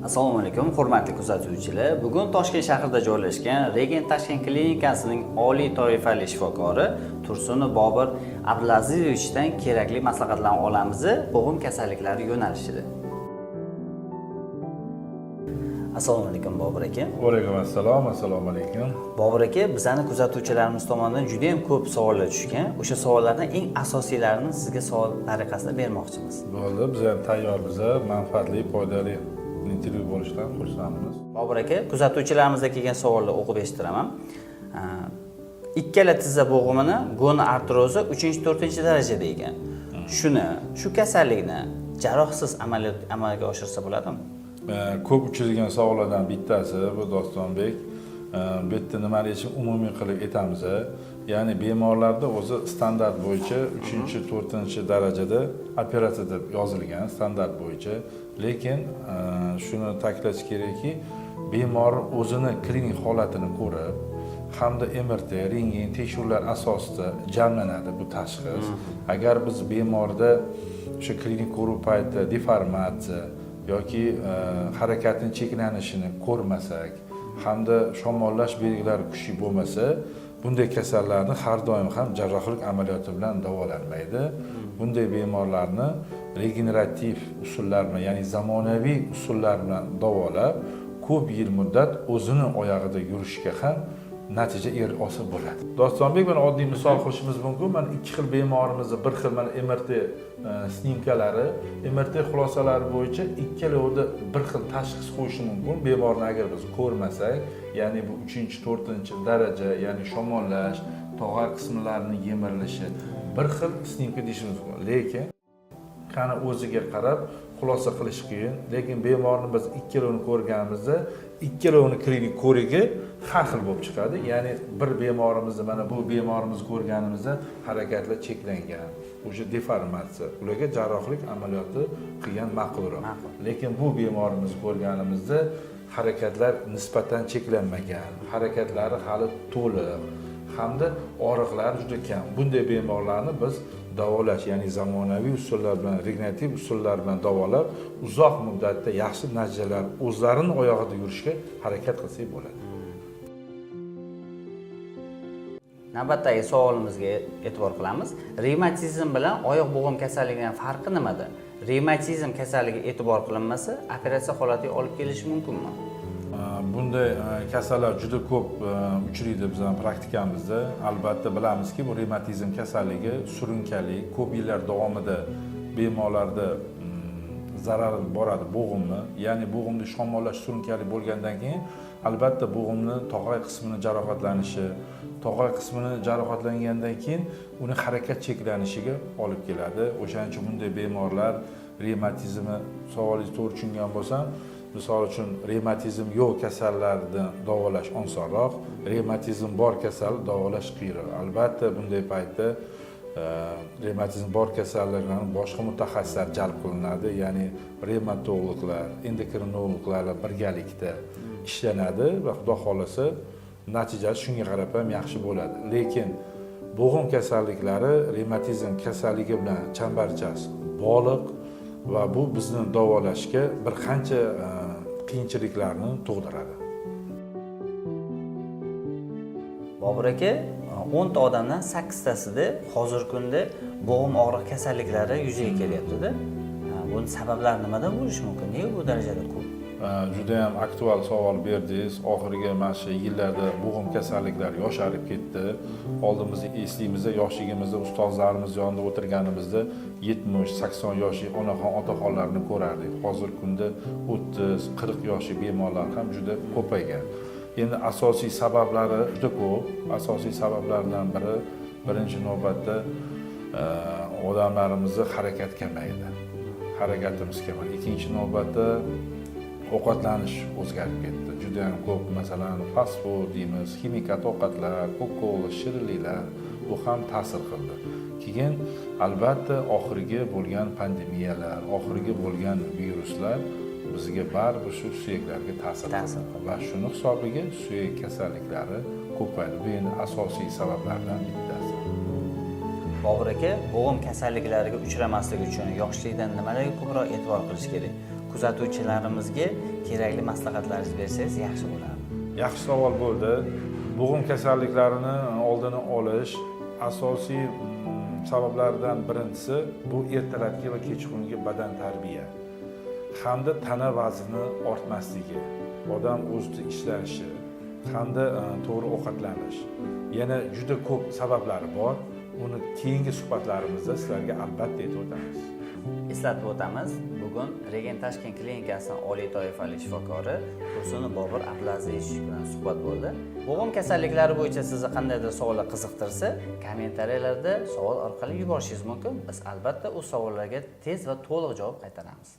Assalomu alaykum, hurmatli kuzatuvchilar. Bugun Toshkent shahrida joylashgan Regen Tashkent klinikasining oliy toifali shifokori Tursunov Bobur Abdulazizovichdan kerakli maslahatlarni olamiz bo'g'im kasalliklari yo'nalishida. Assalomu alaykum, Bobur aka. Alaykum assalom, assalomu alaykum. Bobur aka, bizani kuzatuvchilarimiz tomonidan juda ham ko'p savollar tushgan. O'sha savollardan eng asosiylarini sizga savol tariqasida bermoqchimiz. Bo'ldi, biz ham tayyormiz, manfaatli, foydali intervyu bo'lishidan xursandmiz. Bobur aka, kuzatuvchilarimizga kelgan savolni o'qib eshittiraman. Ikkala tizza bo'g'imini gonoartrozi 3-4 darajada ekan. Shuni, shu kasallikni jarrohsiz amaliyot amalga oshirsa bo'ladimi? Ko'p uchraydigan savollardan bittasi bu, Dostonbek. Bu yerda nimani aytishim, umumiy qilib aytamiz. Ya'ni bemorlarda o'zi standart bo'yicha 3-4 darajada operatsiya deb yozilgan standart bo'yicha. Lekin shuni ta'kidlash kerakki, bemor o'zini klinik holatini ko'rib hamda MRT, rentgen tekshiruvlar asosida jamlanadi bu tashxis. Agar biz bemorda o'sha klinik ko'ruv paytida deformatsiya yoki harakatini cheklanishini ko'rmasak hamda shamollash belgilari kuchli bo'lmasa, bunday kasallarni har doim ham jarrohlik amaliyoti bilan davolanmaydi. Bunday bemorlarni regenerativ usullar bilan, ya'ni zamonaviy usullar bilan davolab, ko'p yil muddat o'zini oyog'ida yurishga ham natija olsa bo'ladi. Dostonbek, mana oddiy misol qo'shishimiz mumkin. Mana ikki xil bemorimizni bir xil mana MRT снимка lari, MRT xulosalari bo'yicha ikkalovida bir xil tashxis qo'yishi mumkin. Bemorni agar biz ko'rmasak, ya'ni bu 3-4 daraja, ya'ni shamollash, tog'ay qismlarini yemirilishi bir xil снимка deyishimiz mumkin. Lekin qani o'ziga qarab xulosa qilish qiyin. Lekin bemorni biz ikkalovini ko'rganimizda, ikkalovini klinik ko'rigi har xil bo'lib chiqadi. Ya'ni bir bemorimizni, mana bu bemorimizni ko'rganimizda harakatlar cheklangan, o'sha deformatsiya, ularga jarrohlik amaliyoti qilgan ma'qulroq. Ma'qul. Lekin bu bemorimizni ko'rganimizda harakatlar nisbatan cheklanmagan, harakatlari hali to'liq hamda og'riqlari juda kam. Bunday bemorlarni biz davolash, ya'ni zamonaviy usullar bilan, regenerativ usullar bilan davolab, uzoq muddatda yaxshi natijalar, o'zlarini oyog'ida yurishga harakat qilsak bo'ladi. Navbatdagi savolimizga e'tibor qilamiz. Revmatizm bilan oyoq bo'g'im kasalligining farqi nimada? Revmatizm kasalligi e'tibor qilinmasa, operatsiya holatiga olib kelishi mumkinmi? Bunday kasallar juda ko'p uchraydi bizning praktikamizda. Albatta bilamizki, bu revmatizm kasalligi surunkali, ko'p yillar davomida bemorlarda zarar boradi bo'g'imni. Ya'ni bo'g'imda shamollash, surunkali bo'lgandan keyin albatta bo'g'imni tog'ay qismini jarohatlanishi, tog'ay qismini jarohatlangandan keyin uni harakat cheklanishiga olib keladi. O'shaning uchun bunday bemorlar revmatizmni, savolingizni to'g'ri tushungan bo'lsam, misol uchun, revmatizm yo'q kasallarni davolash osonroq, revmatizm bor kasalni davolash qiyinroq. Albatta bunday paytda revmatizm bor kasallardan boshqa mutaxassislar jalb qilinadi, ya'ni revmatologlar, endokrinologlar birgalikda ishlanadi va xudo xohlasa natijasi shunga qarab ham yaxshi bo'ladi. Lekin bo'g'im kasalliklari revmatizm kasalligi bilan chambarchas bog'liq va bu bizni davolashga bir qancha qiyinchiliklarni tug'diradi. Bobur aka, 10 ta odamdan 8 tasida hozirgi kunda bo'g'im og'riq kasalliklari yuzaga kelyapti-da. Buni sabablari nimada bo'lishi mumkin? Nega bu darajada ko'p? Juda ham aktual savol berdingiz. Oxirgi mana shu yillarda bo'g'im kasalliklari yosharib ketdi. Oldin biz eslaymiz, yoshligimizda ustozlarimiz yonida o'tirganimizda 70-80 yoshli onaxon, otaxonlarni ko'rardik. Hozirgi kunda 30-40 yoshli bemorlar ham juda ko'paygan. Endi asosiy sabablari juda ko'p. Asosiy sabablardan biri, birinchi navbatda, odamlarimizni harakat kamaydi. Harakatimiz kamaydi. Ikkinchi navbatda ovqatlanish o'zgarib ketdi. Juda ham ko'p, masalan, fast food deymiz, ximikat ovqatlar, Coca-Cola, shirinliklar, bu ham ta'sir qildi. Keyin albatta oxirgi bo'lgan pandemiyalar, oxirgi bo'lgan viruslar bizga baribir shu suyaklarga ta'sir Ta'sir qildi va shuni hisobiga suyak kasalliklari ko'paydi. Bu endi asosiy sabablardan bittasi. Bobur aka, bo'g'im kasalliklariga uchramaslik uchun yoshlikdan nimalarga ko'proq e'tibor qilish kerak? Kuzatuvchilarimizga kerakli maslahatlaringizni bersangiz, yaxshi bo'lardi. Yaxshi savol bo'ldi. Bo'g'im kasalliklarini oldini olish asosiy sabablaridan birinchisi bu ertalabki va kechqurungi badan tarbiya hamda tana vazni ortmasligi, odam o'zida ishlashi hamda to'g'ri ovqatlanish. Yana juda ko'p sabablari bor, uni keyingi suhbatlarimizda sizlarga albatta aytib o'tamiz. Eslatib o'tamiz, bugun Regen Tashkent klinikasining oliy toifali shifokori Tursunov Bobur Abdulazizovich bilan suhbat bo'ldi. Bo'g'im kasalliklari bo'yicha sizni qandaydir savollar qiziqtirsa, kommentariyalarda savol orqali yuborishingiz mumkin. Biz albatta u savollarga tez va to'liq javob qaytaramiz.